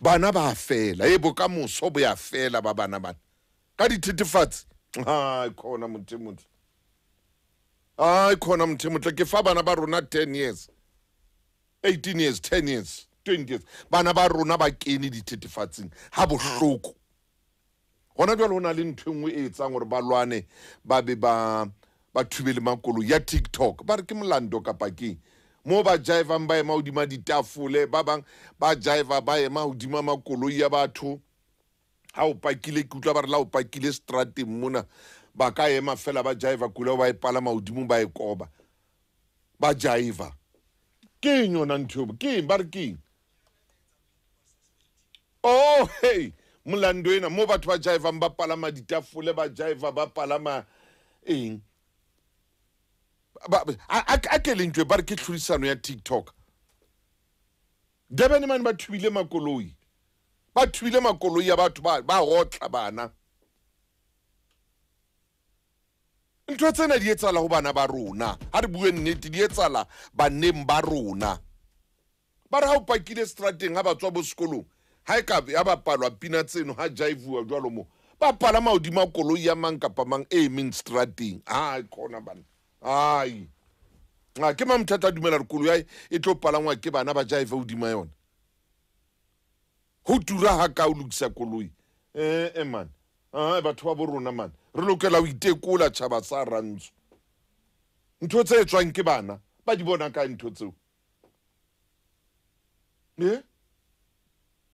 Bana ba fela, e bokamoso bo ya fela ba bana bana. Ka dithethefatsi, ai khona motho motle. Ai khona motho motle, ke fa bana ba rona 10 years, 18 years, 10 years, 20 years. Bana ba rona ba kene dithethefatsing ha bohloko. Gona jwale ho na le ntho e nngwe e etsang hore ba lwane, ba be ba ba thube le makoloi ya TikTok. Ba re ke molando kapa keng? Moo ba jaivang ba ema hodima ditafole, ba bang ba jaiva ba ema hodima makoloi ya batho. Ha o pakile, ke utlwa ba re la o pakile strateng mona, ba ka ema fela ba jaiva koloi ba e palama hodimo ba e koba. Ba jaiva. Ke eng yona ntho eo? Ke eng? Ba re ke eng? Oh, hey, molando ena mo batho ba jaivang ba palama ditafole, ba jaiva ba palama eng? A ke le ntho e ba re ke tlhodisano ya TikTok. Durban mane ba thubile makoloi. Ba thubile makoloi ya batho ba otla bana. Ntho tsena di etsahala ho bana ba rona. Ha re bue nnete, di etsahala baneng ba rona. Ba re ha o pakile strateng ha ba tswa bo sekolong, ha e ka ya bapalwa pina tseno, ha jaivuwa jwalo mo, ba palama hodima koloi ya mang kapa mang e emeng strateng. Ai khona bana. Ai. A ke mang motho a tla dumela hore koloi ya hae e tlo palangwa ke bana ba jaiva hodima yona? Ho tura ha ka o lokisa koloi. Eh man. Ai batho ba bo rona man. Re lokela ho itekola tjhaba sa Rantsho. Ntho tse etswang ke bana, ba di bona kae ntho tseo? Eh?